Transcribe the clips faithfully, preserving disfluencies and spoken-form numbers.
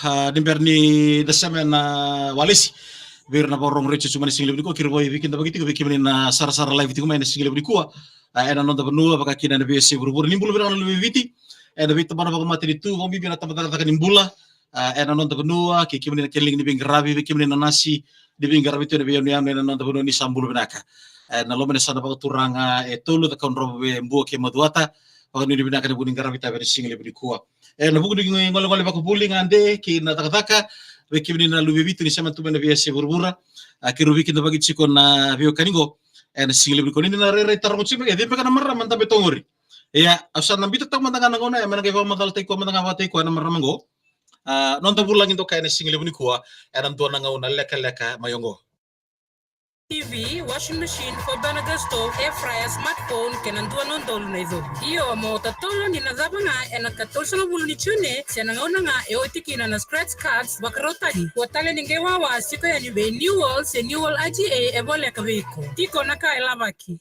A, ni bera ni da sema na walesi vei ira na vakarorogo retio tiko mai na sigalevu nikua, kei ira vei keda vaka tiko, vei kemuni na sarasara live tiko mai na sigalevu nikua. A, ena noda vanua, vaka kina ena veiyasai vuravura. Ni bula vinaka na luve i Viti ena veitabana vakamatanitu, vakabibi na tabacakacaka ni bula. A, ena noda vanua, kei kemuni na kena liga ni veiqaravi, vei kemuni na nasi ni veiqaravi tu ena veiyanuyanu ena noda vanua, ni sa bula vinaka. Ena loma ni yasana vakaturaga e tolu, Cakaudrove, Bua kei Macuata. Vakanuinui vinaka ena vuku ni qaravi tavi ena sigalevu nikua. Ena vuku ni golegole vakavuli gade kei na cakacaka, vei kemuni na luve i Viti ni sema tu mai na veiyasai vuravura. A, kei ira vei keda vaka tiko na veiwekani qo ena sigalevu nikua, ni na rairai taroga tiko mai, e cei beka na marama dabe tu qori? Ia, au sa na biuta toka mada ga na gauna ya me na qai vakamacalataki koya mada ga vakataki koya na marama qo. A, noda vulagi dokai ena sigalevu nikua ena dua na gauna lekaleka mai oqo. T V, washing machine, four burner gas stove, air fryer, smartphone, kei na dua na udolu na icovi. Io, mo totolo ni na cava ga ena ikatolusagavulu ni June, se na gauna ga e oti kina na scratch cards vakarautaki. Kua tale ni qai wawa, siko yani vei New World se New World I G A e voleka vei iko. Tiko na ka e lavaki.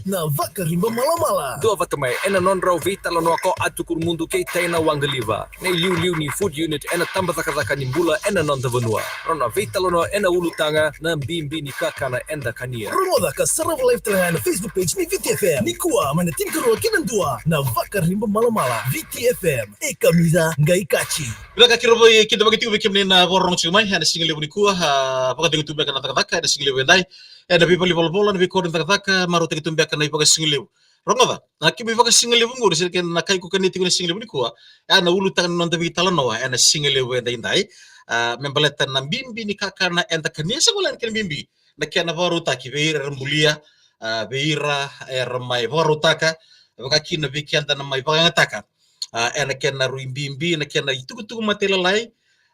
Na Vakariba Malamala. Duavata mai ena nodrau veitalanoa ko Atu Kurumudu kei Taina Waqaliva, na iliuliu ni Food Unit ena tabacakacaka ni bula ena noda vanua. Rau na veitalanoa ena ulutaga na bibi ni kakana eda kania. Rogoca ka sarava live tale ga ena Facebook page ni Viti F M nikua mai na tinikarua ki na dua, na Vakariba Malamala. Viti F M, e kamica qai kaci. Vinaka kei ira vei keda vaka tiko, vei kemuni na vakarorogo tiko mai ena sigalevu nikua. A, vakacegu tu beka na cakacaka ena sigalevu edai. Ena veivale ni volavola, na veikoro ni cakacaka, marautaki tu beka na ivakasigalevu. Rogoca, na kemu ivakasigalevu qori, se na kena, na ka iko kania tiko ena sigalevu nikua, ena ulutaga ni noda veitalanoa ena sigalevu edaidai. A, me baleta na bibi ni kakana eda kania, se qo na kena bibi, na kena vakarautaki vei ira era bulia, a, vei ira era mai vakarautaka, vaka kina vei keda na mai vakayagataka. A, ena kena rui bibi, na kena itukutuku matailalai,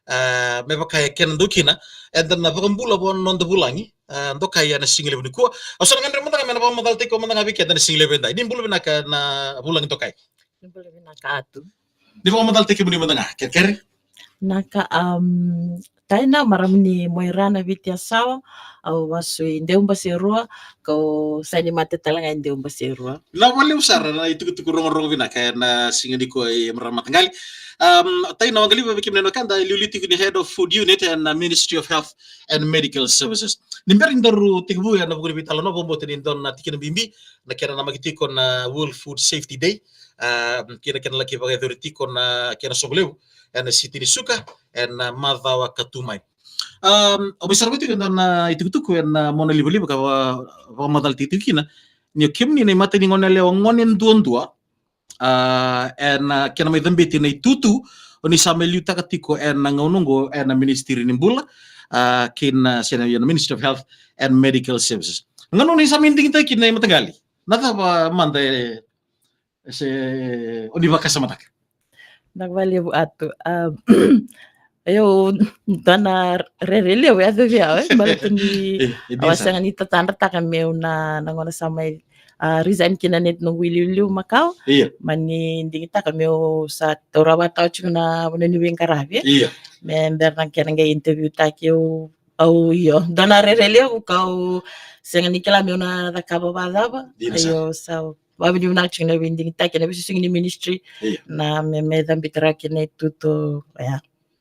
a, me vaka e kena dau kina, eda na vakabula vua na noda vulagi, a, dokai ena sigalevu nikua. Au sa na gadreva mada ga me na vakamacalataki koya mada ga vei keda ena sigalevu edai. Ni bula vinaka na vulagi dokai. Ni bula vinaka Atu. Ni vakamacalataki kemuni mada ga, kerekere. Naka, um, Taina, marama ni Moira na Viti Yasawa, au vasu i Deubaserua, kau sa ni mate tale ga i Deubaserua. Na valevu sara na itukutuku rogorogo vinaka ena siga nikua, e marama mataqali. Um, Taina Waqaliva, vei kemuni na wekada, e liuliu tiko ni Head of Food Unit ena Ministry of Health and Medical Services. Ni bera ni daru tekivu ena vuku ni veitalanoa, vakabauta ni dua na tikina bibi na kena namaki tiko na World Food Safety Day, a, kei na kena laki vakayacori tiko na kena soqo levu ena siti ni Suka ena macawa ka tu mai. Um, au mai sarava tiko e dua na itukutuku ena monalivaliva ka va-, vakamacalataki tiko kina ni o kemuni na imatai ni goneyalewa gone duadua, a, ena kena mai cabeti na itutu o ni sa mai liutaka tiko ena gauna oqo ena Ministry ni Bula, a, kei na, se na, na Ministry of Health and Medical Services. Na gauna o ni sa mai digitaki kina, e mataqali, na cava mada e se o ni vakasamataka? Na valevu Atu. A, io, dua na rere levu e yaco vei au, e, baleta ni, e, e, au a sega ni tatadrataka meu na, na gauna sa mai, a, resign kina na noqu iliuliu makawa. Io. Mani digitaka meu sa taura vata tiko na vanua ni veiqaravi, e. Io. Me bera na kena qai interview taki au, au, io, dua na rere levu kau sega ni kila meu na cakava vacava. Dina sara. Io, sa vavinavinaka tiko na veidigitaki, na veisusugi ni ministry. Io. Na me, me cabeti rawa kina na itutu, ia.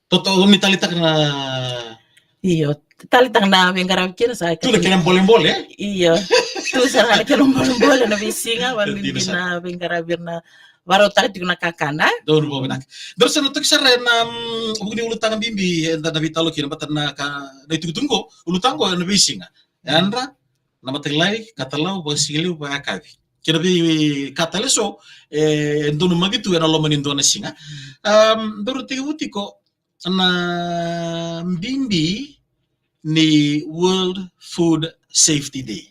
Toto, o ni taleitaka na, io, taleitaka na veiqaravi kina sa tu na kena bolebole, e? Io. Tu sara na kena bolebole na veisiga, vavinavinaka. Dina sara. Na veiqaravi na vakarautaka tiko na kakana. Donu vakavinaka. Daru sa na toki sara ena, mm, vuku ni ulutaga bibi eda na veitalanoa kina, baleta na ka, na itukutuku qo, ulutaga qo ena veisiga. Yadra, na mataqali, katalau, vakasigalevu, vakayakavi. Kei na veika tale eso e donumaki tu ena loma ni dua na siga. Um, daru tekivu tiko na bibi ni World Food Safety Day.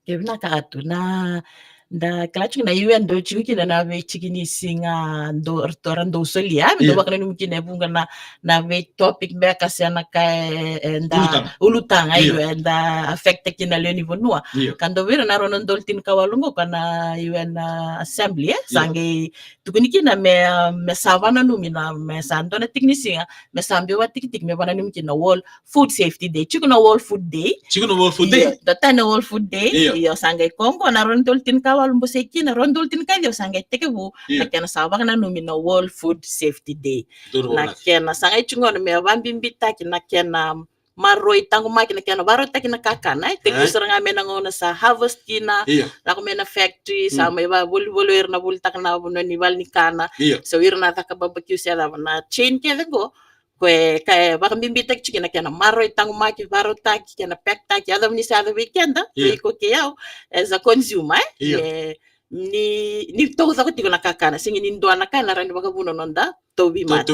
Ke vinaka Atu, na, da kila tiko na U N dau tiko kina na veitiki ni siga dau, ratou ra dau solia, me dau vakananumi kina e vuqa na, na veitopic beka se na ka e, e da ulutaga, io, eda affect kina lewe ni vanua. Io. Ka dau vei ira na rua na udolu tinikawalu qo ka na U N, a, Assembly, e, sa qai tukuni kina me, a, me sa vakananumi na, me sa dua na tiki ni siga me sa biu vakatikitiki me vakananumi kina World Food Safety Day. Tiko na World Food Day. Tiko na World Food Day. Io, dua tani na World Food Day. Io. Io, sa qai koya qo na rua na udolu tinikawalu. walu bosei kina, rua na udolu tinikaciwa sa qai tekivu na kena sa vakananumi na World Food Safety Day. Na kena sa qai tiko gona me vakabibitaki na kena maroroi taqomaki na kena vakarautaki na kakana, e tekivu sara ga mai na gauna sa harvest kina, lako mai na factory, sa mai vavolivoli o ira na volitaka na vanua ni vale ni kana, se o ira na caka barbecue se cava, na chain kece qo. Ko e ka e vakabibitaki tiko na kena maroroi taqomaki, vakarautaki, kena pack-taki, yacova ni sa yaco vei keda, vei iko kei au, as a consumer, e? Ni, ni taucoko tiko na kakana, sega ni dua na ka ena rawa ni vakavuna noda tauvimate.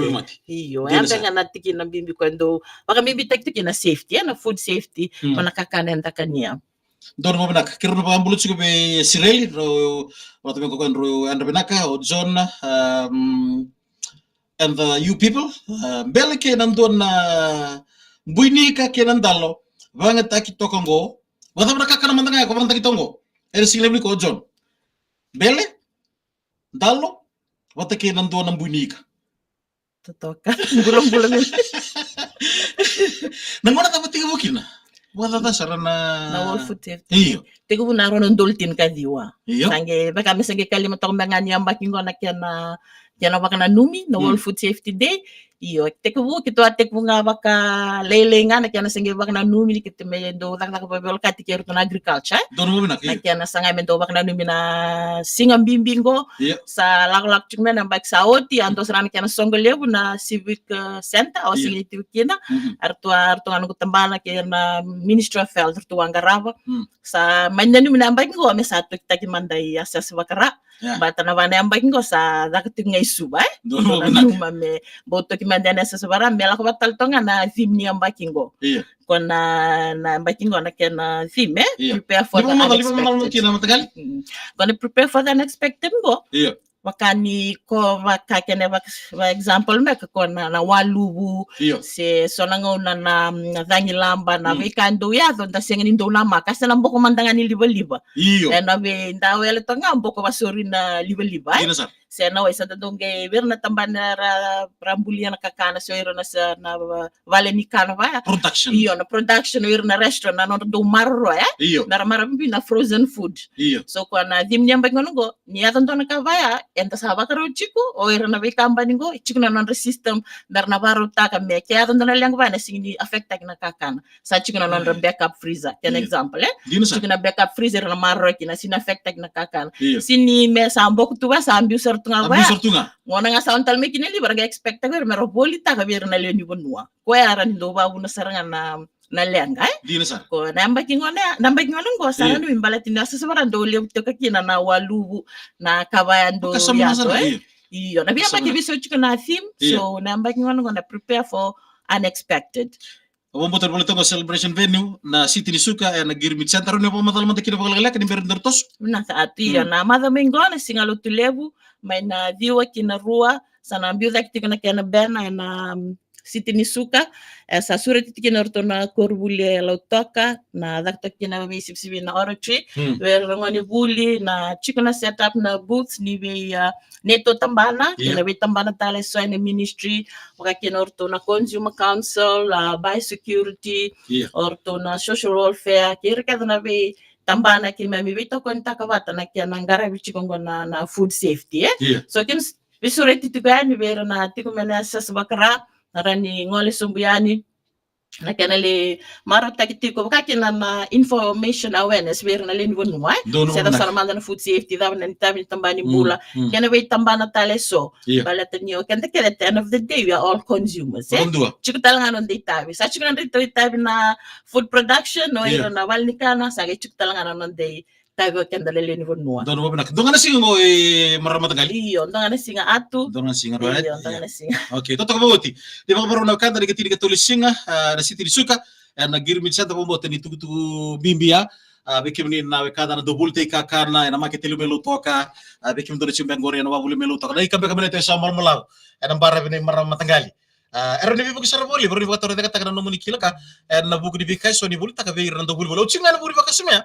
Io, e a beka na tikina bibi ko e dau vakabibitaki tiko na safety, e, na food safety, ko na kakana eda kania. Donu vavinaka, keirau na vakabula tiko vei Sireli, rau vata me ko koya drau yadra vinaka, o John, um, and the you people, uh, bele kei na dua na buinika kei na dalo vakayagataki toka qo. Vakacava na kakana mada ga ya ko vakayagataki toka qo? Ena siga levu ni ko, John. Bele, dalo, vata kei na dua na buinika. Totoka. Bulabula me. Na gauna cava tekivu kina? Vakacava sara na, na World Food Safety? Io. Tekivu na rua na udolu tinikaciwa. Io. Sa qai, vaka me sa qai kalima toka me ga ni yabaki qo na kena, kena vakananumi na World Food Safety Day. Io, tekivu, keitou a tekivu ga vakalailai ga na kena sa qai vakananumi ni keitou me dau cakacaka vakavolekati kei iratou na agriculture. Donu vavinaka, io. Na kena sa qai me dau vakananumi na siga bibi qo. Io. Sa lakolako tiko mai na yabaki sa oti, a dua sara na kena soqo levu na Civic, eh, Center, au a sega ni tiko kina. Aratou, aratou ga noqu tabana kei na Ministry of Health, ratou a qarava. Sa mai nanumi na yabaki qo me sa tokitaki mada i Yasayasa Vakara. Baleta na va na yabaki qo sa caka tiko ga i Suva, e? Donu vavinaka. Nanuma me bau toki mada ena Yasayasa Vakara, me lako vata tale toka ga na theme ni yabaki qo. Io. Ko na, na yabaki qo na kena theme, e? Io. Prepare for the unexpected. Ni vakamacala, ni vakamacala kina mataqali? Mm. Ko na prepare for the unexpected qo. Io. Vaka ni ko vaka kena vaka, va example me ka ko na, na waluvu, io, se so na gauna na, na cagilaba, na veika e dau yaco, da sega ni dau namaka, se na boko mada ga ni livaliva. Io. Ena vei da wele toka ga boko vasauri na livaliva, e? Dina sara. Se na wai sa da dau qai vei ira na tabana ra, ra bulia na kakana, se o ira na sa, na va, vale ni kana vaya. Production. Io, na production, o ira na restaurant, na nodra dau maroroya, e? Io. Na ra maroroya na frozen food. Io. So ko na theme ni yabaki qo, ni yaco dua na ka vaya, eda sa vakarau tiko, o ira na veikabani qo, e tiko na nodra system, me ra na vakarautaka me ke yaco dua na leqa vaya, na sega ni affect-taki na kakana. Sa tiko na nodra backup freezer, kena example, e? Dina sara. Tiko na backup freezer, na maroroya kina, sega ni affect-taki na kakana. Io. Sega ni me sa boko tu vaya, sa biu sara tu ga vaya. A biu sara tu ga. Gauna ga sa on tale mai kina liva, ra qai expect-taka o ira me ra volitaka vei ira na lewe ni vanua. Koya era ni dau vakavuna sara ga na, na leqa, e? Dina sara. Ko na yabaki qo na, na yabaki qo na qo sara ni baleta ni Yasayasa Vakara dau levu toka kina na waluvu, na ka vaya dau yaco, e? Io, na veiyabaki veisau tiko na theme, so na yabaki qo na qo na prepare for unexpected. Au vakabauta ni volai toka o Celebration Venue, na City ni Suka, ena Girmit Center, ni vakamacala mada kina vakalekaleka ni bera ni daru toso. Vinaka Atu, io, na macawa mai qo na Siga Lotulevu, mai na ciwa ki na rua, sa na biu cake tiko na kena bena ena, um, City ni Suka, e sa sureti tiko kina o ratou na koronivuli e Lautoka, na caka toka kina veisivisivini na oratory, vei ira na gonevuli, na tiko na set up na booth ni vei, uh, neitou tabana, kei na veitabana tale eso ena ministry, vaka kina o ratou na Consumer Council, a, Biosecurity, o ratou na Social Welfare, kei ira kece na veitabana keimami veitokonitaka vata na kena qaravi tiko qo na, na food safety, e? So keimami veisureti tiko yani vei ira na tiko mai na Yasayasa Vakara, na rawa ni gole sobu yani, na kena lai marautaki tiko, vaka kina na information awareness vei ira na lewe ni vanua, e? Se cava sara mada na food safety, cava na itavi ni tabana ni bula, kei na veitabana tale eso. Baleta ni o keda kece, at the end of the day, we are all consumers, e? Tiko tale ga na noda itavi. Sa tiko na noda itavi na food production, o ira na vale ni kana, sa qai tiko tale ga na noda itavi o keda na lewe ni vanua. Donu vavinaka. Dua ga na siga qo e marama mataqali? Io, dua ga na siga Atu. Dua ga na siga, right? Io, dua ga na siga. Okay, totoka vakaoti. Ni vakarau na wekada, ni ka tinikatolu ni siga, a, na City ni Suka, ena Girmit Center, vakabauta ni tukutuku bibi ya. A, vei kemuni na wekada na dau volitaki kakana ena makete levu mai Lautoka, a, vei kemuni dou na tiko beka qori ena vakavuli mai Lautoka, na ika beka mai na itavi sa malamalavu ena baravi nei marama mataqali. A, e rawa ni veivuke sara voli, e rawa ni vakatorocaketaka na nomuni kila ka, e, ena vuku ni veika eso ni volitaka vei ira na dau volivoli. Au tiko ga ena vuku ni vakasama ya,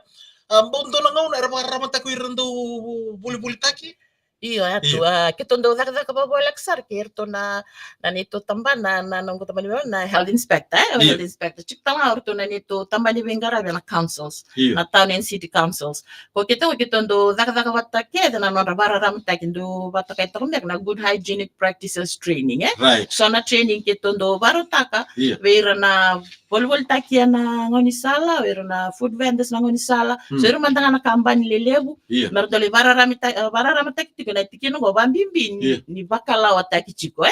a, bau dua na gauna era vakararamataki o ira na dau volivolitaki, Io, e tu, a, keitou dau cakacaka vakavoleka sara kei iratou na, na neitou tabana, na, na noqu tabana vei, na health inspector, e, o health inspector. Tiko tale ga o iratou na neitou tabana ni veiqaravi na councils, na town and city councils. Ko keitou, keitou dau cakacaka vata kece na nodra vakararamataki, dau vakatokai toka beka na good hygienic practices training, e? So na training keitou dau vakarautaka vei ira na volivolitaki ena gaunisala, o ira na food vendors na gaunisala. So ira mada ga na kabani lelevu, me ra dau lai vakararama ta-, eh, vakararamataki tiko na tikina qo vakabibi ni, ni vakalawataki tiko, e?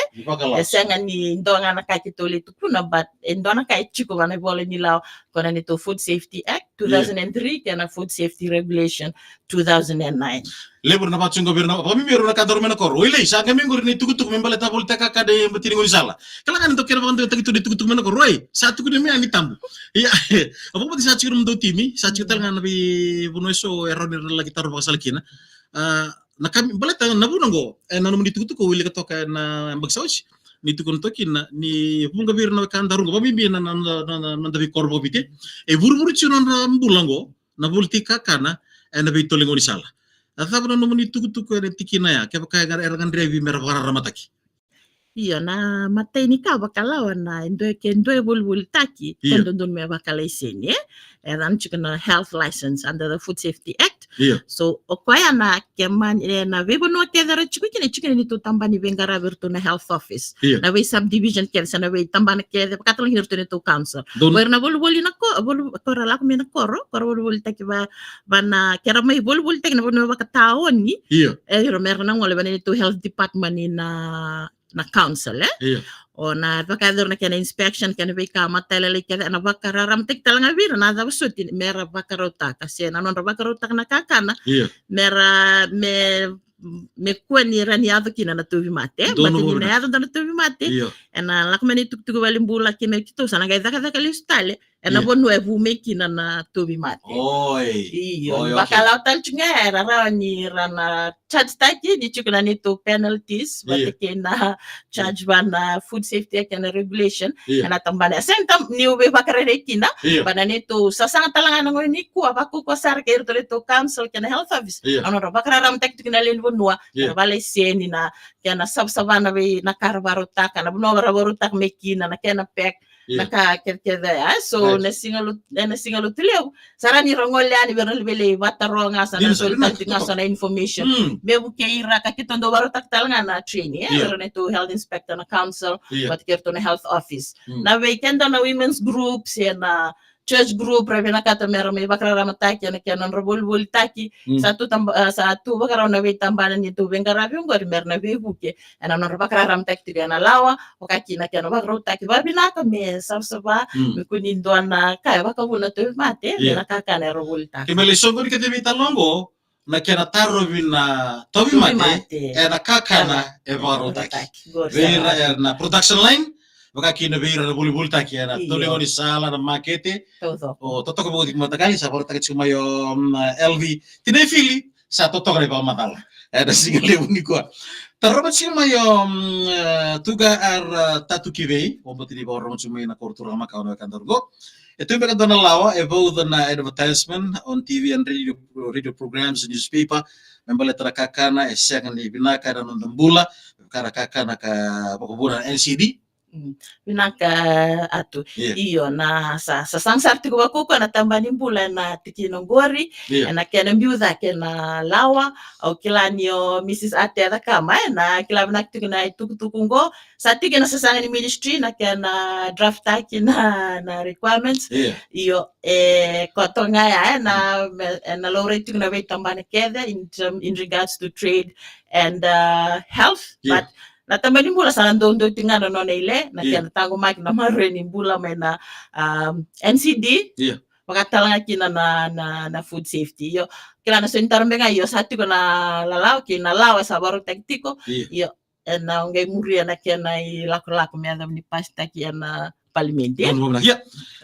E sega ni dua ga na ka keitou lai tukuna, but e dua na ka e tiko va na ivola ni lawa, ko na neitou Food Safety Act two thousand and three kei na Food Safety Regulation two thousand and nine. Levu era na vaka tiko qo vei ira na, vakabibi ira na ka daru mai na koro. O Ilei, sa qai mai qori na itukutuku me baleta volitaki kakana e bati ni gaunisala. Kila ga ni dau kena vakadewataki tu na itukutuku mai na koro. Oi, sa tukuni mai yani tabu. Ia, o vakabauti sa tiko na nomudou timi, sa tiko tale ga na veivanua eso e rawa ni ra laki taro vakasala kina. A, na ka me baleta na vuna qo, e, na nomuni itukutuku au wilika toka ena box house. Ni tukuna toka kina, ni vuqa vei ira na wekadaru qo, vakabibi na, na, na, na, na noda veikoro vakaviti. E vurevure tiko na nodra bula qo, na volitaki kakana ena veitolo ni gaunisala. A cava na nomuni itukutuku ena tikina ya, kevaka era gadrevi me ra vakararamataki? Io, na imatai ni ka vakalawa na e dua, ke dua e volivolitaki, e dodonu me vakalaiseni, e? E yaco tiko na health license under the Food Safety Act. So o koya na kemani, e, na veivanua kece era tiko kina, e tiko kina neitou tabana ni veiqaravi, iratou na health office. Na vei subdivision kece, se na veitabana kece, vakatalega iratou neitou council. Ko ira na volivoli na ko-, voli-, ko ra lako mai na koro, ko ra volivolitaki va, va na, ke ra mai volivolitaki na vanua vakataoni. E, ira me ra na gole va na neitou health department ni na, na council, e? O na vakayacori na kena inspection, kena veika matailalai kece, na vakararamataki tale ga vei ira na cava soti me ra vakarautaka, se na nodra vakarautaka na kakana, me ra, me me kua ni ra ni yaco kina na tauvimate. Baleta ni na yaco dua na tauvimate, ena lako mai na itukutuku valenibula kina keitou sa na qai cakacaka lesu tale ena vanua e vu mai kina na tauvimate. Io, ni vakalawa tale tiko ga, era rawa ni ra na charge taki, ni tiko na neitou penalties vata kei na charge va na Food Safety Act kei na regulation. Ena tabana, same time niu veivakarerei kina, va na neitou sasaga tale ga na gauna nikua, vakaukauwa sara kei iratou neitou council kei na health office. Na nodra vakararamataki tiko na lewe ni vanua, na vakalaiseni, na kena savasava na vei, na ka ra vakarautaka, na vanua ra vakarautaka mai kina, na kena pack, na ka kecekece ya. So na siga Lotu, ena siga Lotulevu, sa rawa ni ra gole yani vei ira na lewe ni veilei, vataroga, sa na soli tale tiko ga so na information. Me vukei ira, ka keitou dau vakarautaka tale ga na training, e? Vei ira neitou health inspector na council, vata kei iratou na health office. Na vei keda na women's groups, e na church group, ra vinakata me ra mai vakararamataki ena kena nodra volivolitaki. Sa tu taba-, a, sa tu vakarau na veitabana ni tou veiqaravi oqori me ra na veivuke ena nodra vakararamataki tiko ena lawa, vaka kina kena vakarautaki vavinaka me savasava, me kua ni dua na ka e vakavuna na tauvimate, me na kakana era volitaka. Ke me lai soqoni kece vei talo oqo, na kena tarovi na tauvimate, tauvimate ena kakana e vakarautaki. Vei ira ena production line, vaka kina vei ira na volivolitaki ena tolo ni gaunisala, na makete. O totoka vakauti mataqali, sa vakarautaki tiko mai o, mm, L V Tinefili, sa totoka na ivakamacala ena siga levu nikua. Tarava tiko mai o, mm, e, Tuka R, e, Tatu Kivei, o bati ni vakarorogo tiko mai na koro turaga makawa na wekadaru qo. E tu beka dua na lawa e vauca na advertisement on T V and radio, radio programs, newspaper, me baleta na kakana e sega ni vinaka ena noda bula, ka ra kakana ka vakavuna na N C D. Vinaka, Atu. Io, na sa, sa saga sara tiko vakaukaua na tabana ni bula ena tikina oqori, ena kena biu cake na lawa. Au kila ni o Mrs Ate Cakama, ena kila vinaka tiko na itukutuku oqo. Sa tiko ena sasaga ni ministry na kena draft taki na, na requirements. Io, e koto ga ya, e na, me, e na laurai tiko na veitabana kece in term, in regards to trade and, uh, health. But na tabana ni bula sa na doudou tiko ga na nona ile, na kena taqomaki na maroroi ni bula mai na, um, N C D. Vakatalega kina na, na, na food safety. Io, kila na so ni taro beka, io, sa tiko na lalawa kei na lawa sa vakarautaki tiko. Io, ena qai muria na kena ilakolako me yacova ni pasitaki ena palimedi. Ia,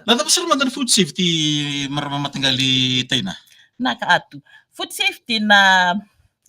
na cava sara mada na food safety, marama mataqali Taina? Na ka Atu. Food safety na,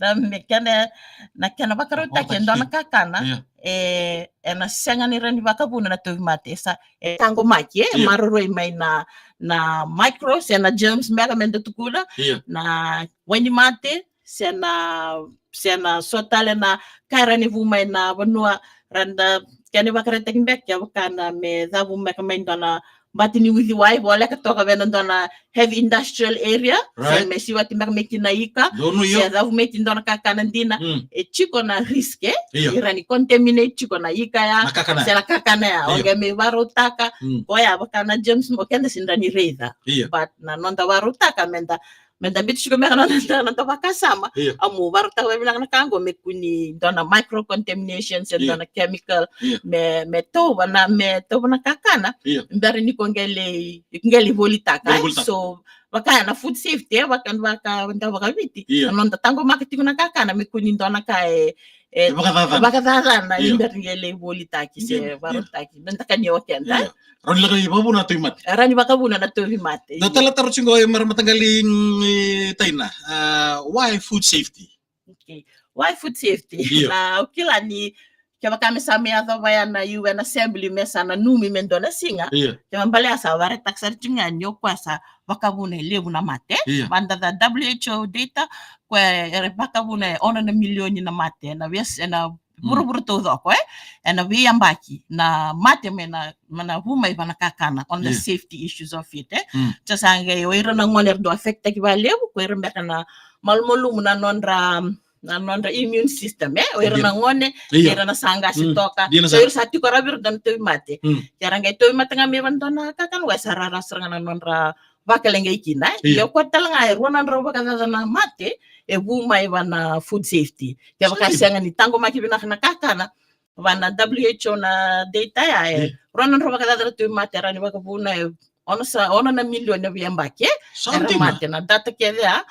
na me kena, na kena vakarautaki e dua na kakana, e, ena sega ni rawa ni vakavuna na tauvimate. E sa, e taqomaki, e maroroi mai na, na micro, se na germs beka me da tukuna, na wainimate, se na se na so tale na ka era ni vu mai na vanua, ra na kena ivakaraitaki beka, kevaka na me cavu beka mai dua na bati ni uciwai, voleka toka vei na dua na heavy industrial area, se Right. me siwati beka mai kina ika, Donu io. se cavu mai kina dua na kakana dina, Mm. e tiko na risk, e? Io. Ira ni contaminate tiko na ika ya, Na kakana. se na kakana ya. Io. Oqo me varautaka, Mm. koya vaka na James, o keda sini rawa ni raica. Io. But na noda varautaka, meda, meda biuta tiko beka na noda, noda vakasama. Io. Au varautaka vakavinaka na ka oqo me kua ni dua na micro contamination, se Io. dua na chemical, Io. me, me tauva na, me tauva na kakana. Io. Bera ni ko qai lai, qai lai volitaka, Qai lai eh? volitaka. So, vaka na food safety, eh, vaka, vaka, da vakaviti. Io. Na noda taqomaka tiko na kakana, me kua ni dua na ka e, e, E vakacacana. vakacacana, Io. bera ni qai lai volitaki, se Io, io. varautaki. Meda kania o keda, eh? Io. Rawa ni lako ni vakavuna na tauvimate. Rawa ni vakavuna na tauvimate, Dua io. tale na taro tiko qo, e, marama mataqali, mm, e, Taina. Ah, why food safety? Okay. Why food safety? Io. Na, au kila ni, kevaka me sa mai yacova ya na U N Assembly, me sa nanumi me dua na siga. Io. Kena ibalebale sa vakaraitaka sara tiko ga ni o koya sa vakavuna e levu na mate. Io. Vaka na W H O data, koya era vakavuna e ono na milioni na mate, na vei, ena Mm. vuravura taucoko, eh? Ena veiyabaki, na mate mai na, mai na vu mai va na kakana, on the Io. safety issues of it, eh? Mm. Just sa qai, o ira na gone era dau affectaki vakalevu, ko ira beka na malumalumu na nodra, na nodra immune system, eh? O ira Dina. na gone, Io. ira na sa qase Mm. toka. Dina So sara. ira sa tiko rawa vei ira dua na tauvimate. Mm. Ke ra qai tauvimate ga mai va na dua na kakana, wa sa rara sara ga na nodra vakaleqai kina, eh? Io. Ia o koya tale ga e rua na drau vakacaca na mate e vu mai va na food safety. Kevaka Safety. sega ni taqomaki vinaka na kakana, va na W H O na data ya, e Io. rua na drau vakacaca na tauvimate era ni vakavuna e ono sa, ono na milioni na veiyabaki, eh? Era Something. mate na data kece ya,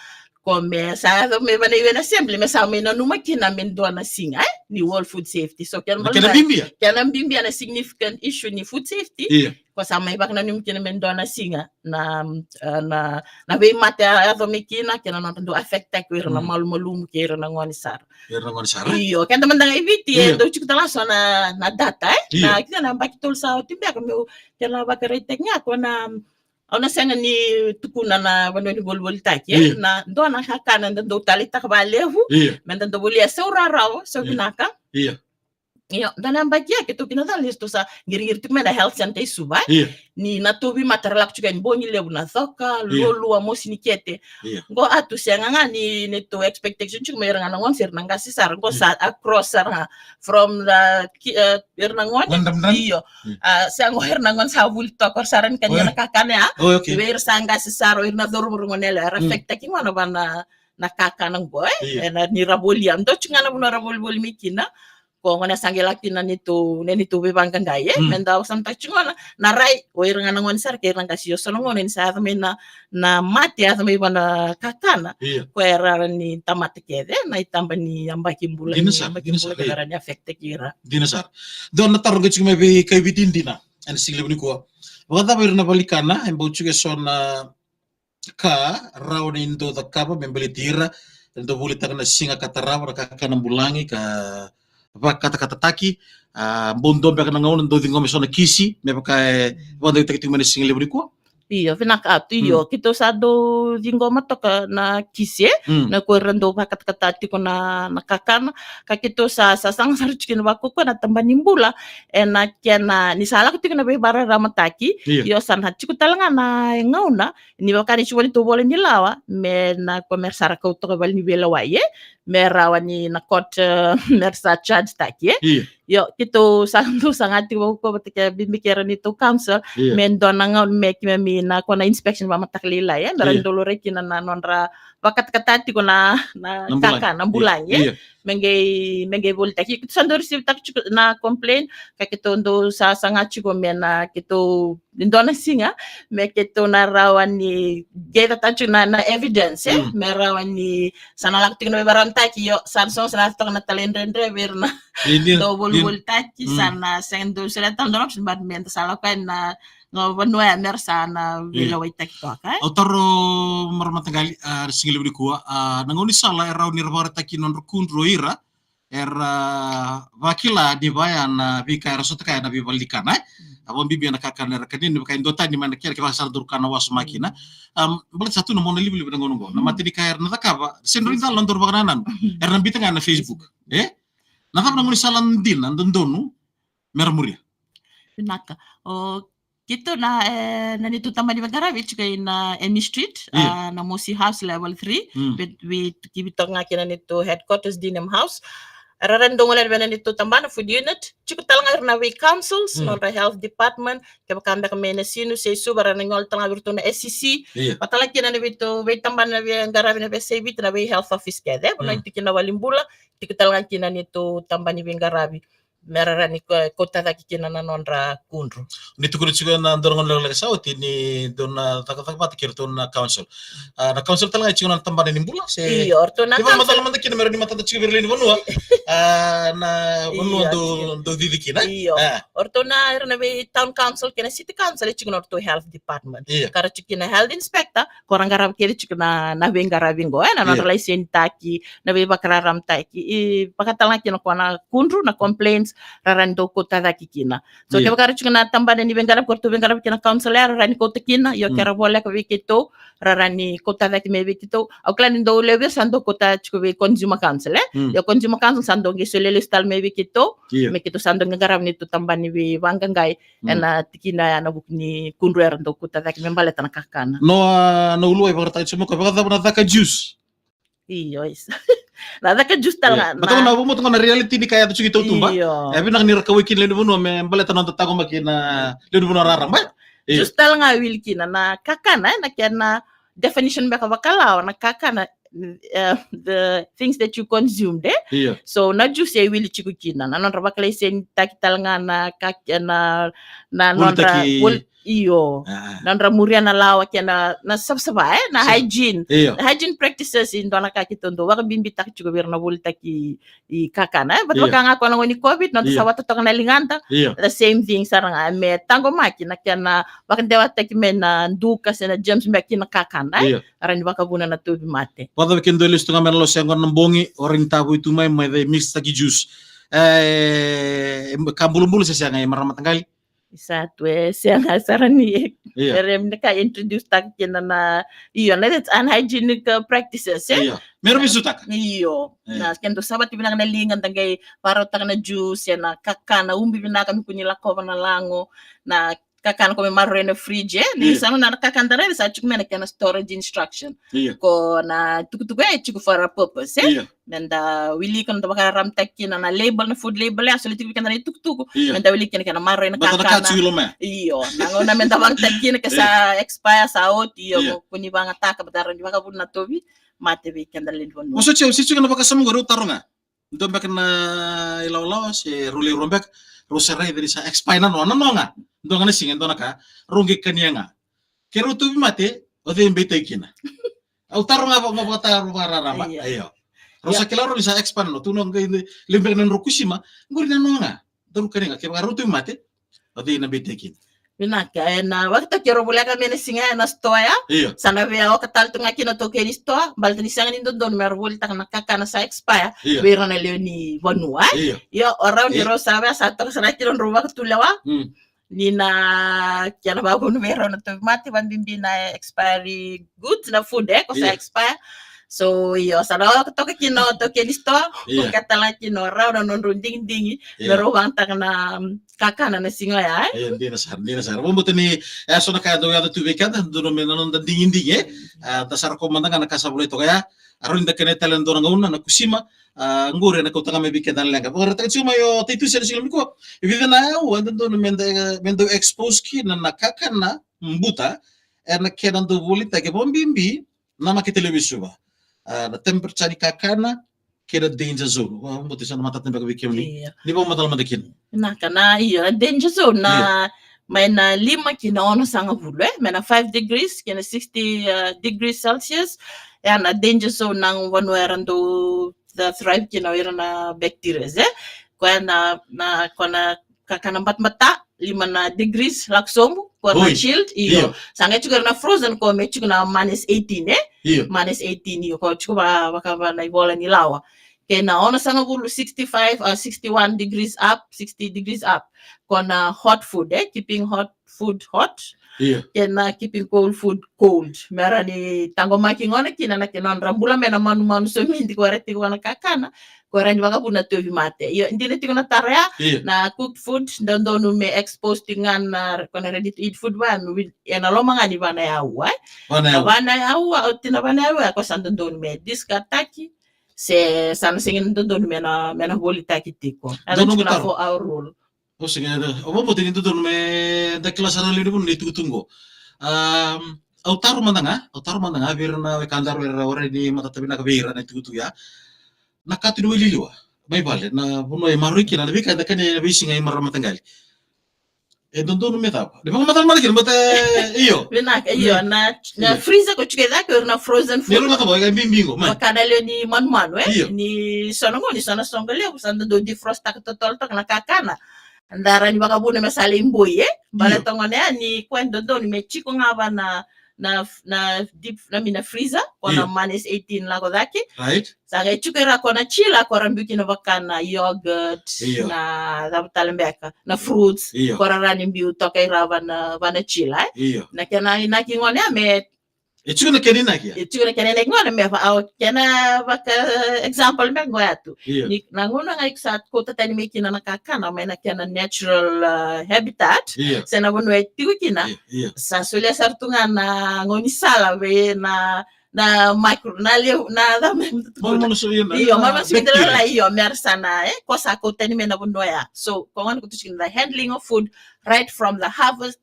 ko me sa yaco mai va na U N Assembly, me sa mai nanuma kina me dua na siga, eh? Ni World Food Safety. So, kena Na kena ibalebale, bibia. kena bibia na significant issue ni food safety. Io. Ko sa mai vakananumi kina me dua na siga na, eh, na, na veimate a yaco mai kina, kei na nodra dau affectaki o ira na Mm. malumalumu kei ira na gone sara. Ira na gone sara. Io, keda mada ga i Viti, Io. e dau tiko tale ga so na, na data, eh? Io. Na, kina na yabaki tolu sa oti beka, meu, kena vakaraitaki ga ko na, au na sega ni tukuna na vanua ni volivolitaki, eh? Io. Na dua na kakana da dau taleitaka vakalevu, Io. me da dau volia sau rarawa, sau Io. vinaka. Io. Io, dua na yabaki ya, keitou kina cala ni tou sa qiriqiri tiko mai na health center i Suva, eh? Io. Ni na tauvimate ra lako tiko yani, bogi levu na coka, Io. lolua, mosi ni kete. Io. Qo a tu sega ga ni, ni tou expectation tiko mai ira ga na gone, se ira na qase sara. Qo Io. sa across sara ga. From the ki-, eh, ira na gone. Gone dramidrami? Io. Io. Ah, sa qo ira na gone sa vuli toka, ra sa rawa ni kania Oh, na kakana ya. Oh, okay. Vei ira sa qase sara, o ira na cauravou, ra gone yalewa, era Mm. affectaki gona va na, na kakana qo, eh? Io. Ena ni ra volia. Dua tiko ga na vanua ra volivoli mai kina. Ko gona sa qai lako kina neitou, neitou veivaqaqai, eh? Mm. Me da vakasamataka tiko gona, na rai, o ira ga na gone sara kei ira na qase, io, so na gauna ni sa yaco mai na, na mate, yaco mai va na kakana. Io. Ko era ni tamata kece, na itaba ni yabaki bula, Dina ni sara, yabaki dina bula sara, kece io. era ni affectaki ira. Dina sara. Dua na taro qai tiko mai vei kai Viti dina, ena siga levu nikua. Vakacava ira na valenikana, e bau tiko e so na ka rawa ni dau cakava me baleti ira, e dau volitaka na siga ka tarava, na kakana bulagi, ka vakatakatataki, a, bau dua beka na gauna dau ciqoma e so na kisi, me vaka e vakadewataki tiko mai na siga levu nikua. Io, vinaka Atu, io, Mm. keitou sa dau ciqoma toka na kisi, e, Mm. na ko ira dau vakatakata tiko na, na kakana, ka keitou sa, sa saga sara tiko kina vakaukauwa na taba ni bula, ena kena, ni sa lako tiko na veivakararamataki, Io. io, sa na tiko tale ga na gauna, ni vaka ni sivua ni tou vola ni lawa, me na ko me ra sa ra kau toka vale ni veilewai, e, me rawa ni na court, e, me ra sa charge taki, e. Io. Io, keitou sa dau saga tiko vakaukauwa vata kei na bibi kei ira neitou council, Io. me dua na gauna me keimami na ko na inspection vakamataka lailai, e, me ra Io. dau laurai kina na nodra vakatakata tiko na, na Na bulagi. kakana, na bulagi, e. Io. Me qai, me qai volitaki. Keitou sa dau receive taka tiko na complain, ka keitou dau sa saga tiko me na keitou, e dua na siga, me keitou na rawa ni gather taka tiko na, na evidence, e? Mm. Me rawa ni sa na lako tiko na veivakararamataki, io, sa na so sa na toka na talaidredre vei ira na Io, io, dau io. volivolitaki, Mm. sa na sega ni dau solia tale dua na option, but me da sa lako yani na, na vanua ya me ra sa na Io. veilewaitaki toka, e? Au taro marama mataqali, a, siga levu nikua, a, na gaunisala e rawa ni ra vakaraitaki nodra kudru o ira, era vakila ni vaya na veika era sota kaya na veivale ni kana, e. A vakabibi na kakana era kania, ni vaka e dua tani mai na kena, kevaka sa duru kana wasoma kina. Am, baleta sa tu na mona livaliva na gauna oqo. Na mata ni ka era na cakava, sega ni dau na dau vakanananu. Era na biuta ga na Facebook, e? Na cava na gaunisala dina, dodonu mera muria? Vinaka. O keitou na, e, na neitou tabana ni veiqaravi e tiko ina Emi Street, io, a, na Mosi House level three, mm, vei, vei, ki vei toka ga kina neitou headquarters, Dinham House. Era rawa ni dau gole vei na neitou tabana, food unit, tiko tale ga ira na vei councils, mm, nodra health department, kevaka beka mai Nasinu se Suva, era na gole tale ga vei iratou na S C C, io, vaka tale ga kina na veitou veitabana ni veiqaravi na veiyasai Viti, na vei health office kece, e, vanua, mm, tiko kina valenibula, tiko tale ga kina neitou tabana ni veiqaravi. Mera rawa ni ko-, kauta cake kina na nodra kudru. Ni tukuna tiko na dua na gauna lekaleka sa oti ni dou na cakacaka vata kei iratou na council. A, na council tale ga e tiko na tabana ni bula, se? Io, o ratou na council. Ni vakamacala mada kina me rawa ni matata tiko vei ira lewe ni vanua. A, na vanua, io, dou, tiko, dou cici kina. Io. A. O ratou na, ira na vei town council kei na city council e tiko na ratou health department. Io. Ka ra tiko kina health inspector, ko ra qarava kece tiko na, na veiqaravi qo, e, na nodra, io, laisenitaki, na veivakararamataki, e, vaka tale ga kina ko na kudru, na complaints, ra rawa ni dau kauta cake kina. So, io, kevaka ra tiko na tabana ni veiqaravi, ko ratou veiqaravi kina council, ra rawa ni kauta kina, io, mm, ke ra voleka vei keitou, ra rawa ni kauta cake mai vei keitou. Au kila ni dau levu vei ira sa dau kauta tiko vei consumer council, e? Mm. Io, consumer council sa dau qai solia lesu tale mai vei keitou, io, me keitou sa dau qai qarava neitou tabana ni veivaqaqai, mm, ena tikina ya, na vuku ni kudru era dau kauta cake me baleta na kakana. No, a, na ulu e vakaraitaka tiko mai o koya, vakacava na caka juice? Io, isa. Na caka juice tale ga, io, na, na vakamuta ga na reality ni ka e yaco tiko i tautuba. Io. E vinaka ni ra kauwai kina lewe ni vanua me baleta na noda taqomaki na lewe ni vanua raraba. Io. Juice tale ga e wili kina na kakana, e, na kena definition beka vakalawa na kakana, e, the things that you consumed, e? Io. So, na juice e wili tiko kina na nodra vakalaisenitaki tale ga na ka-, na, na nodra, volitaki, vol-, io. A. Na nodra muria na lawa kei na, na savasava, e? Na, sure, hygiene. Io. Na hygiene practices e dua na ka keitou dau vakabibitaka tiko vei ira na volitaki i kakana, e? Vata, io, vaka ga ko na gauna ni COVID, noda, io, savata toka na ligada. Io. The same thing sara ga, me taqomaki na kena vakadewataki mai na duka se na germs beka ki na kakana, e? Io. Rawa ni vakavuna na tauvimate. Vakacava ke dua e lesu tu ga mai na lose yaqona na bogi, o rawa ni tavoi tu mai, mai cai mix taki juice. E, ka bulabula se sega, e, marama mataqali? Isa, tu e sega sara ni, io, e rawa ni ka introduce taka kina na, io, na, that's unhygienic, uh, practices, e? Io. Me ra veisutaka. Io. E. Na, ke dau savati vinaka na liga, da qai vakarautaka na juice, e, na kakana, ubi vinaka me kua ni lakova na lago, na kakana ko me maroroi ena fridge, e? Ni, io, sa na kakana da raica sa tiko mai na kena storage instruction. Io. Ko na tukutuku e tiko for a purpose, e? Io. Me da wilika, me da vakararamataki kina na label, na food label, e a solia tiko vei keda na itukutuku. Io. Me da wilika kina kena maroroi na kakana. Baleta na ka tiko i loma. Io. Na gauna me da vakayagataka kina ke sa, io, expire, sa oti, io, io, ko, ko ni vakayagataka, baleta rawa ni vakavuna na tauvimate vei keda na lewe ni vanua. Mo sa tiko, sa tiko na vakasama qori, au taroga. Dua beka na ilawalawa se rau lewe rua beka, rau sa raica ni sa expire na noa, na noa ga. Dua ga na siga, dua na ka, rau qai kania ga. Ke rau tauvimate, o cei e beitaki kina? Au taroga vaka, vaka, vakataro vakararaba. Io. Io. Rau, io, sa kila rau ni sa expire na noa, tukuna qai levu beka na nodrau kusima, qori na noa ga. Daru kania ga, kevaka rau tauvimate, o cei na beitaki kina? Vinaka, ena vakataki rau voleka mai na siga ya na sitoa ya. Io. Sa na via oka tale tu ga kina taukei ni sitoa, baleta ni sega ni dodonu me ra volitaka na kakana sa expire, io, vei ira na lewe ni vanua, e? Io. Io, o rau ni, io, rau sa via sa toka sara kina nodrau vakatulewa. Mm. Ni na kena vakavuna vei rau na tauvimate, vakabibi na expiry goods, na food, e, ko sa, io, expire. So, io, sa na oka toka kina o taukei ni sitoa, io, oka tale kina o rau na nodrau digidigi, io, me rau vakayagataka na, mm, kakana na siga ya, e? Io, dina sara, dina sara. Vakabauta ni, e, so na ka e dau yaco tu vei keda, dodonu me na noda digidigi, e? Mm. A, da sa raica mada ga na ka sa volai toka ya. A, rawa ni da kania tale ena dua na gauna na kusima, a, qori ena kauta ga mai vei keda na leqa. Vakaraitaka tiko mai o Taitusi ena siga nikua. E vica na aua e dodonu me da, me dau expose kina na kakana buta ena kena dau volitaki, vakabibi na makete levu i Suva. A, na temperature ni kakana kei na danger zone. Vakabauta sa na matata beka vei kemuni. Io. Ni vakamacala mada kina. Vinaka, na, io, na danger zone na, io, mai na lima ki na onosagavulu, e? Mai na five degrees ki na sixty, uh, degrees Celsius. Ya na danger zone, na vanua era dau, da thrive kina o ira na bacterias, e? Koya na, na, ko na kakana batabata, lima na degrees lako sobu, ko na, oi, chilled, io. Io. Sa qai tiko na frozen, ko me tiko na minus eighteen, e? Io. Minus eighteen, io, ko tiko va, vaka va na ivola ni lawa. Kei na onosagavulu, sixty-five or sixty-one degrees up, sixty degrees up. Ko na hot food, eh? Keeping hot food hot. Io. Kei na keeping cold food cold. Me ra ni taqomaki gona kina na kena nodra bula mai na manumanu somidi ko ra tiko na kakana. Ko ra ni vakavuna tauvimate. Io, dina tiko na taro ya, io, na cooked food, dodonu me expose tiko ga na, ko na ready to eat food va, me wi-, ena loma ga ni vana yaua, eh? Vana yaua. Vana yaua, oti na vana yaua, ko sa dodonu me discard taki. Se sa na sega ni dodonu me na, me na volitaki tiko. Ena dodonu tiko na taro. Four hour rule. O sega, o vavoti ni dodonu me da kila sara levu ni vanua ni tukutuku qo. Um, au taro mada ga, au taro mada ga vei ira na wekadaru era warai ni matata vinaka vei ira na itukutuku ya. Na katu ni waililiwa mai vale, na vanua e maroroi kina na veika eda kania ena veisiga e marama mataqali. E dodonu me cava? Ni vakamacala mada kina, but, e, io. Vinaka, io, mm, na, na, io, freezer ko tiko e cake, o ira na frozen food. Ni ira na cava, e bibi qo, mai. Vaka na lewe ni manumanu, e? Io. Ni so na gauna, ni so na soqo levu, sa da dau defrost taka totolo toka na kakana. Da rawa ni vakavuna me sa lai boi, e? Io. Baleta gona ya ni koya e dodonu me tiko ga va na, na, na deep, na, mi na freezer, ko na, io, minus eighteen lako cake. Right. Sa qai tiko ira ko na chiller, ko ra biu kina vaka na yogurt, io, na cava tale beka, na fruits, io, ko ra rawa ni biu toka ira va na, va na chiller, e? Io. Na kena inaki gona ya me E tiko na kena inaki ya. E tiko na kena inaki gona me va, au, kena vaka example me qo ya tu. Io. Ni na gauna ga iko sa kauta tani mai kina na kakana mai na kena natural, uh, habitat. Io. Se na vanua e tiko kina. Io, io. Sa solia sara tu ga na gaunisala vei na, na micro, na leu, na, na, manumanu so, io, na, io, na manumanu so bacteria. Io, me ra sa na, e, ko sa kauta tani mai na vanua ya. So, ko gona ko tu tiko na handling of food right from the harvest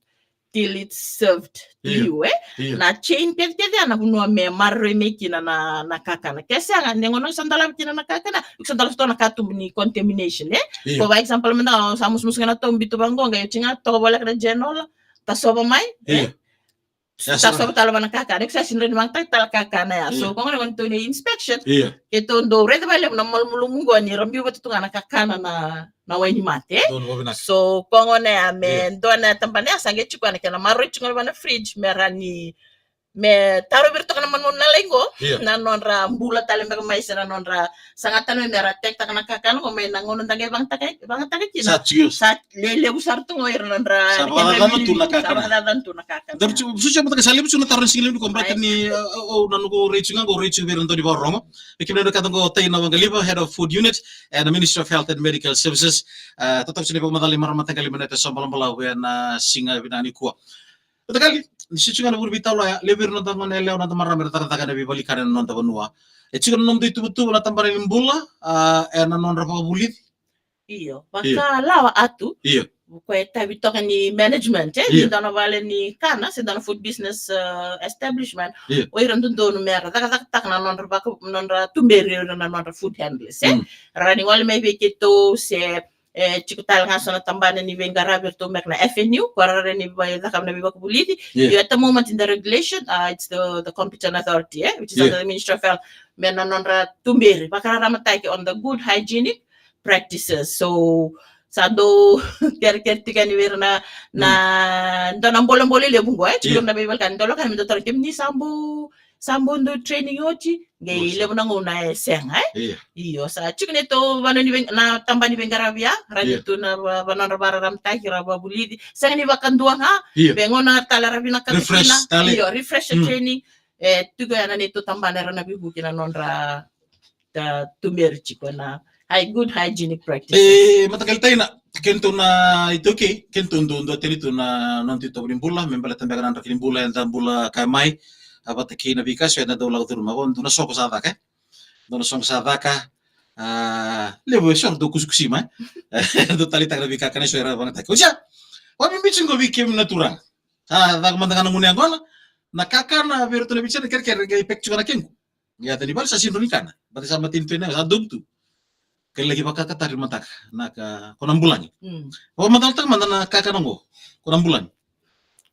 till it's served to, io, you, e? Io. Na chain kece, kece ya na vanua me maroroi mai kina na, na kakana. Ke sega, ni gauna sa dolava kina na kakana, iko sa dolava tu na katuba ni contamination, e? Io. Ko va example mada ga, sa musumusu ga na tobu bitu vaqo, qai oti ga toka voleka na genola, tasova mai, e? Io. Ya, sa tasova tale va na kakana, iko sa sega ni rawa ni vakayagataka tale kakana ya. So, io, ko gona gona tou ni inspection, io, keitou dau raica vakalevu na malumalumu qo ni ra biu vata tu ga na kakana na na wainimate. Donu vavinaka. So, ko gona ya me, io, dua na tabana ya sa qai tiko na kena maroroi tiko na va na fridge, me ra ni, me tarovi ira toka na manumanu na lai qo, io, na nodra bula tale beka mai se na nodra saga tale mai me ra tekitaka na kakana qo mai na gauna da qai vagataka, vagataka kina. Sa tiko. Sa lelevu sara tu qo ira nodra, sa na kena vakacacana tu na kakana. Sa vakacacana tu na kakana. Daru tiko, susu mataka sa levu tiko na taro ni siga levu ni ko brata ni, uh, uh, uh, na noqu rai tiko ga, qo rai tiko vei ira na dau ni vakarorogo. Vei kemuni na wekada qo, Taina Waqaliva, Head of Food Unit, e na Ministry of Health and Medical Services. E, totoka tiko na ivakamacala i marama mataqali mai na yasana balavu ena siga vinaka nikua. Mataqali, ni se tiko ga na vuri vei tau ya, levu ira na noda gone yalewa, na noda marama era cakacaka ena veivale ni kana ena noda vanua. E tiko na nomudou ituvatuva na tabana ni bula, a, ena nodra vakavulici? Io, io, vakalawa, Atu. Io. Ko e tavi toka ni management, e? Io. Ni dua na vale ni kana, se dua na food business, uh, establishment. Io. O ira dodonu me ra cakacakataka na nodra vaka, nodra tuberi, o ira na nodra food handlers, e? Mm. Ra ni gole mai vei keitou se, e, tiko tale ga so na tabana ni veiqaravi eratou beka na F N U, ko ra ni vei, cakava na veivakavulici. Io. Io, at the moment in the regulation, uh, it's the, the competent authority, e? Which is, io, under the Ministry of Health. Me na nodra tuberi, vakararamataki on the good hygienic practices. So, sa dau kerekere tiko yani vei ira na, na, mm, dua na bolebole levu qo, e, tiko, io, na veiwekani, dau lako yani me dau tarogi kemuni sa bau, sa bau dau training oti, qai, io, levu na gauna e sega, e? Io. Io, sa tiko na neitou vanua ni vei, na tabana ni veiqaravi ya, ra ni, io, tu na va, va nodra vakararamataki, ra vakavulici, sega ni vakadua ga, io, vei gauna tale ra vinakata kina. Refresh tale. Io, refresh, mm, training, e, tiko ya na neitou tabana era na veivuke na nodra ta tuberi tiko na high, good hygienic practices. E, mataqali Taina, keitou na iTaukei, keitou dau duatani tu na noda itovo ni bula, me baleta beka na draki ni bula eda bula kaya mai, a, vata kei na veika eso eda dau lako curuma. Qo dua na soqo sa caka, e? Dua na soqo sa caka, a, levu eso era dau kusikusi mai, e? Dau taleitaka na veika kana eso era vakayagataki. Osia, vakabibi tiko vei kemuni na turaga. Sa caka mada ga na gunu yaqona, na kakana vei iratou na Viti, na kerekere, qai pack tiko na kegu. Ia, tani vale sa sega ni rawa ni kana. Baleta sa mateni tu ena, sa dovu tu. Qai laki vakakatari mataka, na ka, ko na bulagi. Mm. Vakamacalataka mada na kakana qo, ko na bulagi.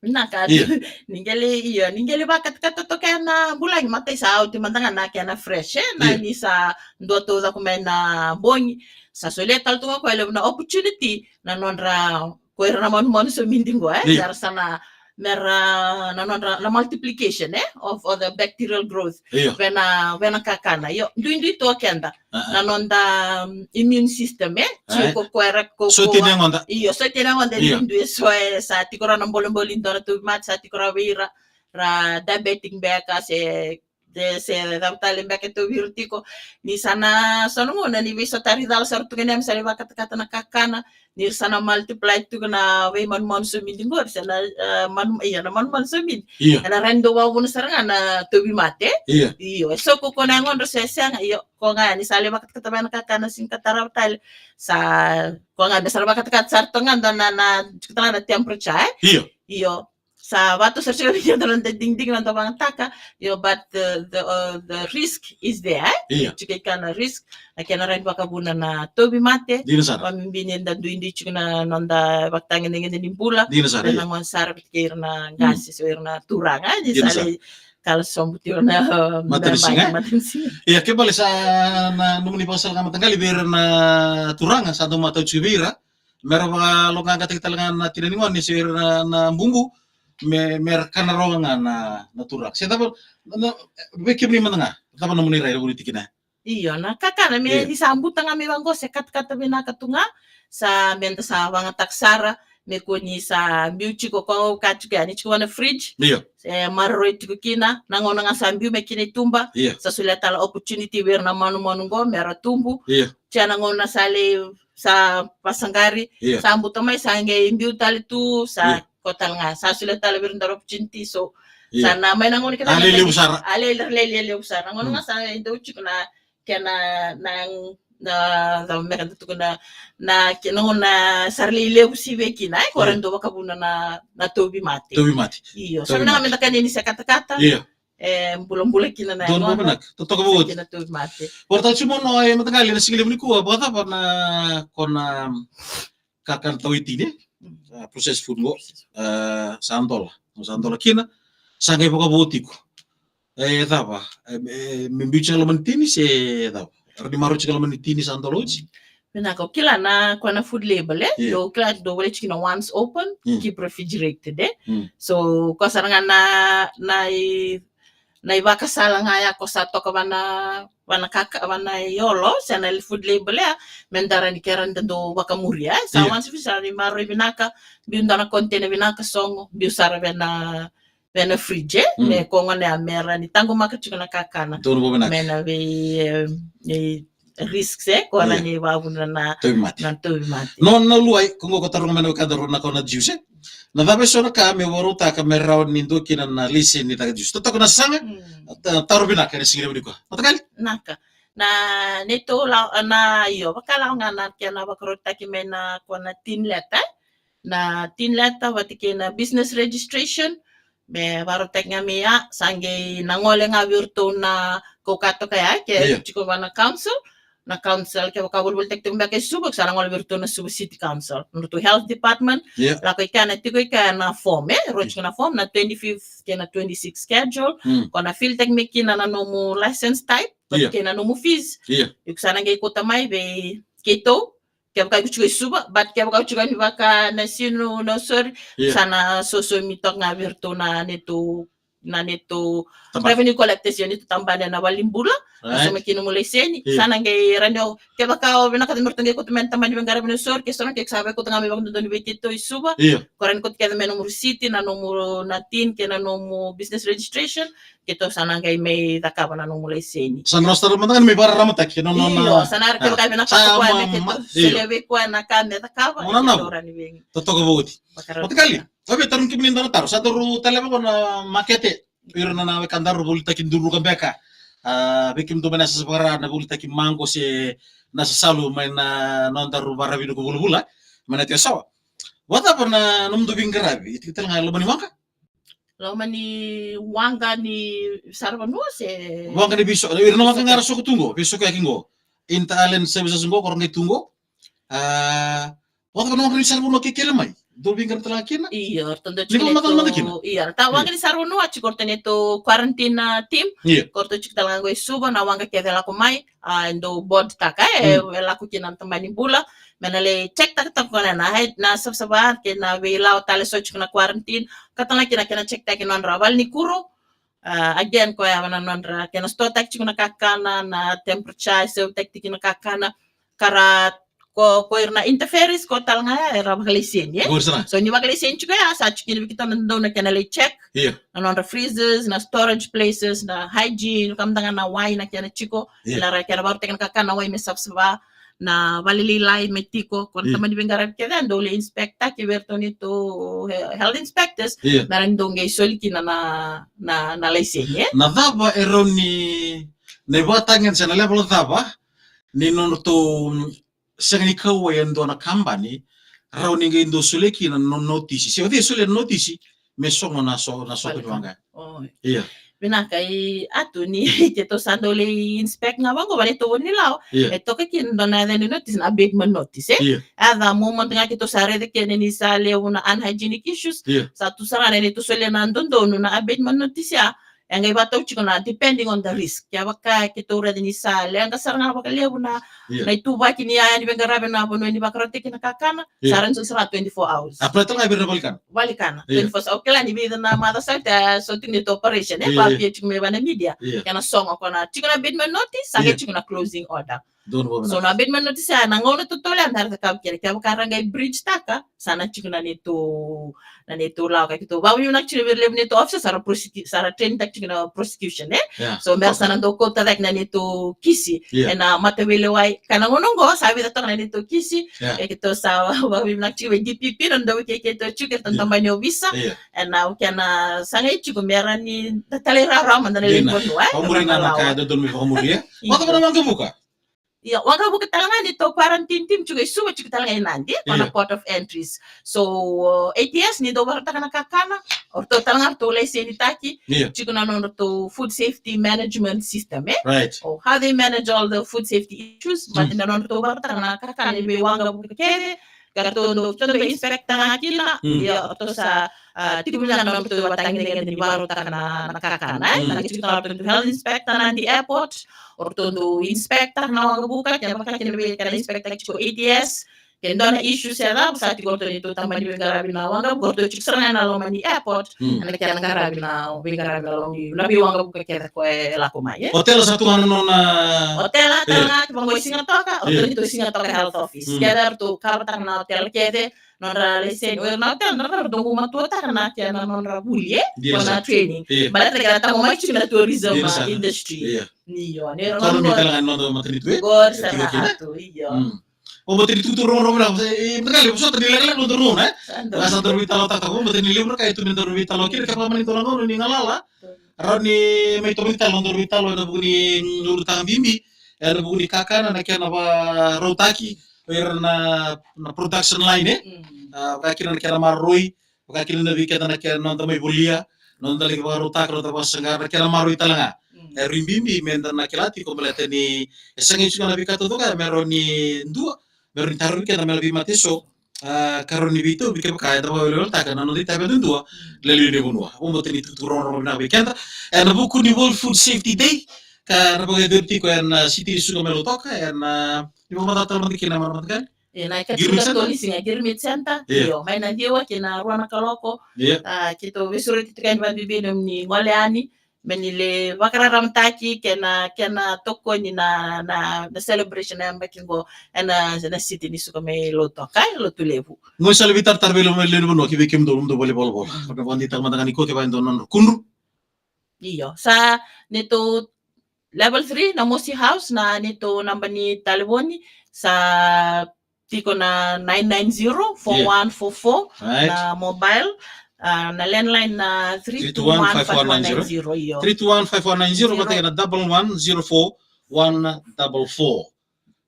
Na ka, io, ni qai lai, io, ni qai lai vakakatakata toka na bulagi, matai sa oti mada ga na kena fresh, e? Na, io, ni sa dua taucoko mai na bogi. Sa solia tale tu ga ko e levu na opportunity, na nodra, ko ira na manumanu somidi qo, e? Io. Era sa na mera na nodra na multiplication, eh, of, of the bacterial growth. Io. Vena, vena kakana. Io, duidui tu o keda. Ah, ah. Na noda, um, immune system, eh. Ai. Tiko ko era ko, so ko tini wa- ngoda. Io, so tini ngoda. Io. Duidui so e sa tiko ra na bolebole ni dua na tauvimate, sa tiko ra vei ira, ra diabetic beka se de se cava tale beka e tauvi ira tiko. Ni sa na so na gauna ni veisotari cala sara tu kina me sa lai vakatakata na kakana, ni sa na multiply tu na veimanumanu somidi qori, se na, eh, manu, io, na manumanu somidi. Io. Ena rawa ni dau vakavuna sara ga na tauvimate. Io. Io, e so ko ko na yagodra se sega, io, ko ga ni sa lai vakatakata mai na kakana sega ni ka tarava tale. Sa ko ga me sa na vakatakata sara toka ga na, na, tiko tale ga na temperature, eh? Io. Io. Sa vatu sara tiko vei keda na noda digidigi na noda vagataka, io, but the, the, uh, the risk is there, eh? Io. Tiko i ka na risk, na kena rawa ni vakavuna na tauvimate. Dina sara. Vakabibi ni da duidui tiko na noda vakatagedegede ni bula. Dina sara, io. Na gone sara vata kei ira na qase, so ira na turaga, eh? Ni sa lai kala sobu tiko na, uh, matanisiga, eh? Matanisiga. Ia, ke bale sa na nomuni vakasala ga mataqali vei ira na turaga, sa dau matau tiko vei ira. Mera vakaloqaqataki tale ga na tina ni gone se ira na, na bubu, me, mera kana rawa ga na, na turaga. Se cava, na, vei kemuni mada ga, cava nomuni rai, nomuni tikina? Io, na kakana me ni sa buta ga me vaqo se katakata vinaka tu ga, sa meda sa vagataka sara, me ko ni sa biu tiko ko ka tiko yani tiko na fridge. Io. Se maroroi tiko kina, na gauna ga sa biu me kina i tuba. Io. Sa solia tale opportunity vei ira na manumanu qo, mera tubu. Io. Tia na gauna sa lei sa vasaqari, io, sa buta mai, sa qai biu tale tu, sa, io, ko tale ga, sa solia tale vei ira dua na opportunity, so, io, sa na mai na gauna kece a lei levu sara. A lei, lei, lei levu sara. Na gauna ga sa dau tiko na, kena, na, na, na, me ka dau tiko na, na, kena gauna sa lei levu sivi kina, eh, ko ra dau vakavuna na, na tauvimate. Tauvimate. Io, so na gauna me da kania ni se katakata. Io. E bulabula kina na yagona. Donu vinaka. Totoka vakaoti. Kina tauvimate. Varaitaka tiko mo na, e, mataqali na siga levu nikua, vakacava na, ko na kakana tawa i tini, a, processed food qo, a, sa dola. Sa dola kina, sa qai vakavo tiko. E cava, e, e, me biu tiko loma ni tini se cava? Rawa ni maroroi tiko loma ni tini sa dola oti? Vinaka, o kila na, ko na food label, eh? Io. Dou kila, dou volai tiko na once open, keep refrigerated, eh? So, ko sara ga na, na i, na ivakasala ga ya ko sa toka vana, vana kaka, vana iolo, se na food label ya, me da rawa ni kera da dau vakamuria, eh? Sa once open, sa ni maroroi vinaka, biu dua na container vinaka, sogo, biu sara vei na vei na fridge, eh? Me ko gona ya me rawa ni taqomaka tiko na kakana. Donu vinaka. Me na vei, e, e, risks, eh? Ko rawa ni vakavuna na tauvimate. Na tauvimate. No, na luai, ko qo ko taroga mai na wekadaru na ko na juice, eh? Na cava e so na ka me vakarautaka me rawa ni dua kina na laiseni ni caka juice? Totoka na sasaga, ta-, taro vinaka ena siga levu nikua. Mataqali? Naka. Na neitou la, na io, vakalawa ga na kena vakarautaki mai na ko na tin letter, eh? Na tin letter vata kei na business registration, me vakarautaki ga mai ya, sa qai na gole ga vei iratou na kaukaua toka ya, ke tiko va na council, na council, kevaka volivolitaki tiko beka e Suva, sa na gole vei iratou na Suva City Council, na nodratou health department, lako i kea na tiko i kea na form, eh, rua tiko na form, na twenty-fifth kei na twenty-sixth schedule, ko na fill taki mai kina na nomu license type, vata kei na nomu fees. Iko sa na qai kauta mai vei keitou, kevaka iko tiko i Suva, but kevaka iko tiko yani vaka Nasinu, Nausori, sa na sosomi toka ga vei iratou na neitou, na neitou revenue collectors, io, neitou tabana na valenibula, na sauma kina nomu laiseni, sa na qai rawa ni o, kevaka o vinakata me ratou qai kauta mai na tabana ni veiqaravi Nausori, ke so na ke sa via kauta ga mai vakadodonu vei keitou i Suva, ko rawa ni kauta kece mai nomu risiti, na nomu na tin kei na nomu business registration, keitou sa na qai mai cakava na nomu laiseni. Sa na rauta mada ga ni mai vakararamataki, no, no, io, na, sa na, kevaka e vinakata o koya me keitou solia vei koya na ka me cakava, keitou rawa ni vei. Totoka vakaoti. Mataqali, au via tarogi kemuni dua na taro, sa daru taleva qo na makete, ira na, na wekadaru volitaki druka beka. A, vei kemudou mai na yasayasa vaka-Ra, na volitaki maqo se na sasalu mai na nodaru varavi ni ko vulavula, mai na Tiasawa. Vakacava na nomudou veiqaravi, e tiko tale ga loma ni waqa? Loma ni waqa ni saravanua se? Waqa ni veisoko, ira na waqa ga ra soko tu qo, veisoko yaki qo. Inter-island services qo, ko ra qai tu qo. A, vakacava na waqa ni saravanua ke kele mai? Dou veiqaravi tale ga kina? Io, ratou dau tiko, ni ko matala mada kina. Io, ratou waqa ni saravanua, tiko ratou neitou quarantine, a, team. Io. Ko ratou tiko tale ga qo i Suva, na waqa kece lako mai, a, dou board taka, e, e lako kina na tabana ni bula. Me na lai check taka toka na, na height, na savasava, kei na veilawa tale so tiko na quarantine. Ka tale ga kina kena check taki nodra valenikuro. Ah, again, koya na nodra kena store taki tiko na kakana, na temperature, e serve taki tiko na kakana. Ka ra ko, ko ira na interferes, ko tale ga ya era vakalaiseni, e? Qori sara. So ni vakalaiseni tiko ya, sa tiko kina vei keitou na dodonu na kena lai check. Io. Na nodra freezers, na storage places, na hygiene, ka mada ga na wai na kena tiko. Io. Na ra kena varautaki na kakana, wai me savasava, na valelailai me tiko, ko na, mm, tamani veiqaravi kece, dou lai inspect taki vei iratou neitou he-, health inspectors, io, me ra ni dou qai soli kina na, na, na laiseni, e? Na cava e rawa ni, na ivakatagedegede se na level cava ni nodratou sega ni kauwai e dua na kabani, rawa ni qai dua solia kina na nona notisi. Se o cei e solia na notisi, me sogo na so-, na soko ni waqa. Oi. Io. Vinaka, i Atu, ni keitou sa dau lai inspect ga vaqo, vale, tou ni lawa. Io. E toka kina dua na yaca ni notisi, na abatement notice, e? Io. Yaca momot ga keitou sa raica kina ni sa levu na unhygienic issues. Io. Sa tu sara ga na neitou solia na dodonu na abatement notice ya. E qai vakatau tiko na depending on the risk. Kevaka keitou raica ni sa leqa sara ga vakalevu na, io, na ituvaki ni yaya ni veiqaravi ena vanua ni vakarautaki na kakana, io, sa rawa ni soli sara ga twenty-four hours. Apply tale ga vei ira na valenikana. Valenikana, io, twenty-four hours. Au kila ni vica na macawa sa oti, e, so tiko na neitou operation, e, io, io, vakabibi tiko mai vei na media. Io. Kena sogo, ko na tiko na abatement notice, sa qai, io, tiko na closing order. So na abatement notice ya, na gauna totolo ya me ra cakava kina, kevaka ra qai breach taka, sa na tiko na neitou, na neitou lawa. Ka keitou vakavinavinaka tiko vei ira levu neitou officers, sa ra prosecute, sa ra train taki tiko na prosecution, e? Yeah. So me ra sa na dau kauta cake na neitou kisi, yeah, ena mataveilewai. Ka na gauna oqo sa vica toka na neitou kisi. Yeah. E keitou sa vakavinavinaka tiko vei D P P, na dau vukei keitou tiko, keitou, yeah, tabana ni ovisa. Yeah. Ena, o kena sagai tiko me ra ni da talairawarawa mada na lewe ni vanua, e? Vakamuri na ka e dodonu me vakamuri, e? Io. Vaka vaka na waqavuka. Io, waqavuka tale ga neitou quarantine team tiko e Suva, tiko tale ga i Nadi, ko na, io, port of entries. So, uh, A T S, ni dau vakarautaka na kakana, o ratou tale ga ratou laisenitaki, io, tiko na nodratou food safety management system, e? Right. Or how they manage all the food safety issues, mm, but na nodratou vakarautaka na kakana ni veiwaqavuka kece, ka ratou dau, ratou dau inspect ga kina, mm, ia ratou sa, ah, tiko vei ira na nodratou ivakatagedegede ni vakarautaka na, na kakana, e? Mm. Na tiko na nodratou health inspector na Nadi airport, o ratou dau inspect na waqavuka, kevaka kena vei, kena inspect tiko A T S, ke dua na issues e cava, sa tiko o ratou neitou tabana ni veiqaravi na waqavuka, o ratou tiko sara ga ena loma ni airport, mm, ena kena qaravi na veiqaravi na loma ni, na veiwaqavuka kece ko e lako mai, e? Hotel sa tu ga na nona. Hotel, io, tale ga, kevaka o Sigatoka, o ratou, io, neitou Sigatoka Health Office. Mm. Kece ratou cover-taka na hotel kece, nodra laiseni, o ira na hotel, nodra, nodra dau gumatuataka na kena nodra vuli, e? Dina. Ko na training. Io. Baleta kena taqomaki tiko na tourism, dina sara, industry. Io. Io, ni ra economy tale ga ni noda matanitu, e? Qori sara, e, tiko kina. Atu, io. Mm. O matanitu tu rogorogo na, e, e, mataqali, vosota ni lekaleka nodaru gauna, e? Sa donu. Sa daru veitalanoataka, o matanitu levu na ka e tu me daru veitalanoa kina, kevaka mani dua na gauna ni galala. Rawa ni mai tomani tale nodaru veitalanoa ena vuku ni, mm, ulutaga bibi, ena vuku ni kakana, na kena vakarautaki, o ira na, na production line, e? Mm. Ah, vaka kina na kena maroroi, vaka kina na vei keda na kena noda mai volia, noda laki vakarautaka, noda vakasaqara, na kena maroroi tale ga. Mm. E rui bibi meda na kila tiko baleta ni e sega ni tiko na veika taucoko me rawa ni dua, me rawa ni tarovi keda me na veimate eso, ah, ka rawa ni veitauvi kevaka eda vakaweleweletaka na noda itavi yadudua, mm, lewe ni vanua. Au vakabauta ni tukutuku rogorogo vinaka vei keda. Ena vuku ni World Food Safety Day, ka na vakayacori tiko ena, ah, siti ni Suva mai Lautoka, ena, ah, ni vakamacalataka mada kina, mataqali? Ena ika Girmit Center? Tolu ni siga, Girmit Center. Io. Io, mai na ciwa ki na rua na kaloko. Io. Ah, keitou veisureti tiko yani vakabibi nomuni gole yani, me ni lai vakararamataki kei na, kei na tokoni na, na, na celebration na yabaki qo ena, ena siti ni Suva mai Lautoka, e, Lotulevu. Qo sa lai veitaratara vei lewe ni vanua kei vei kemudou, kemudou valenivolavola. Mm. Vakadeitaka mada ga nikua kevaka e dua na nodra kudru. Io, sa neitou level three na Mosi House, na neitou naba ni talevoni sa tiko na nine nine zero, four one four four, right, na mobile, ah, na landline na three two one five one nine zero. Io. Three two one five one nine zero, vata kei na double one zero four one double four.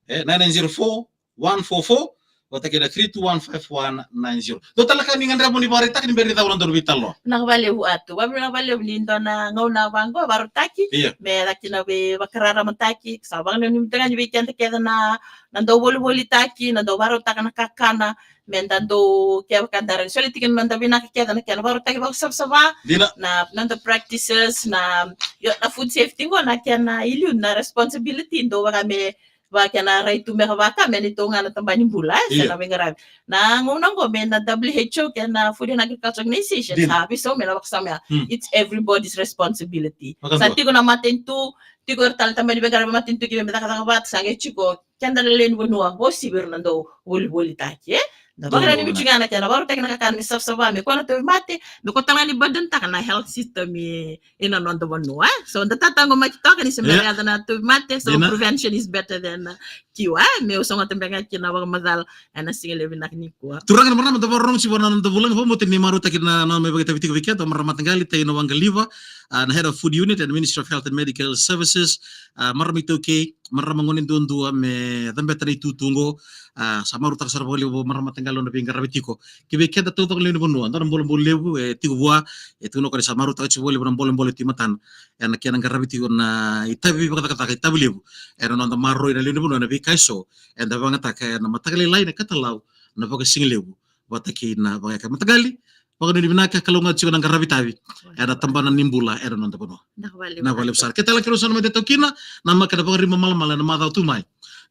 E, nine nine zero four one four four, vata kei na three two one five one nine zero. Dua tale na ka ni gadreva mo ni vakaraitaka ni bera ni cava na nodaru veitalanoa? Vinaka vakalevu Atu. Vakavinavinaka vakalevu ni dua na gauna vaqo vakarautaki. Io. Me caka kina veivakararamataki. Sa vakananumi tale ga ni vei keda kece na, na dau volivolitaki, na dau vakarautaka na kakana. Meda dau, kevaka da rawa ni soli tiko na noda vinaka kece na kena vakarautaki vakasavasava. Dina. Na, na noda practices, na, io, na food safety qo na kena iliu, na responsibility, dau vaka me Vaka kena rai tu me ka vaka me ni tu ga na tabana ni bula, e, se na veiqaravi. Na gauna qo me na W H O kei na Food and Agriculture Organization, sa veisau me na vakasama ya. It's everybody's responsibility. Sa tiko na matanitu, tiko ira tale na tabana ni veiqaravi matanitu ki me cakacaka vata, sa qai tiko keda na lewe ni vanua, o sivira na dau volivolitaki, e? Da vakarau ni bitu ga na kena vakarautaki na kakana me savasava, me kua na tauvimate, me kua tale ga ni burden taka na health system i, ina noda vanua, e? So da tataqomaki toka ni se bera yaco na tauvimate, so prevention is better than, uh, cure, e? Meu sogota beka kina vakamacala ena siga levu vinaka nikua. Turaga na marama, da vakarorogo tiko vua na noda vulagi, vakamoce ni marautaki na, na mai vakaitavi tiko vei keda, marama mataqali, Taina Waqaliva, a, na Head of Food Unit ena Ministry of Health and Medical Services, a, marama iTaukei, marama gone duadua me cabeta na itutu qo, a, sa marautaka sara vakalevu vua marama mataqali na veiqaravi tiko. Ki vei keda taucoko na lewe ni vanua, dua na bolebole levu e tiko vua, e tukuna o koya ni sa marautaka tiko vakalevu na bolebole tu e matana. Ena kena qaravi tiko na itavi vakacakacaka, itavi levu ena noda maroroi na lewe ni vanua ena veika eso eda vakayagataka ena mataka lailai, na katalau, na vakasigalevu vata kei na vakayakavi. Mataqali, vakanuinui vinaka, kalougata tiko na qaravi tavi ena tabana ni bula ena noda vanua. Vinaka vakalevu sara. Kei tale keirau sa na mai dei toka kina na maka na Vakaribamalamala ena macawa tu mai.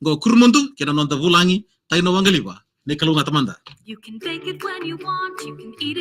Qo Kurumudu kei na noda vulagi Taina Waqaliva. Ni kalougata mada. You can bake it when you want, you can eat it.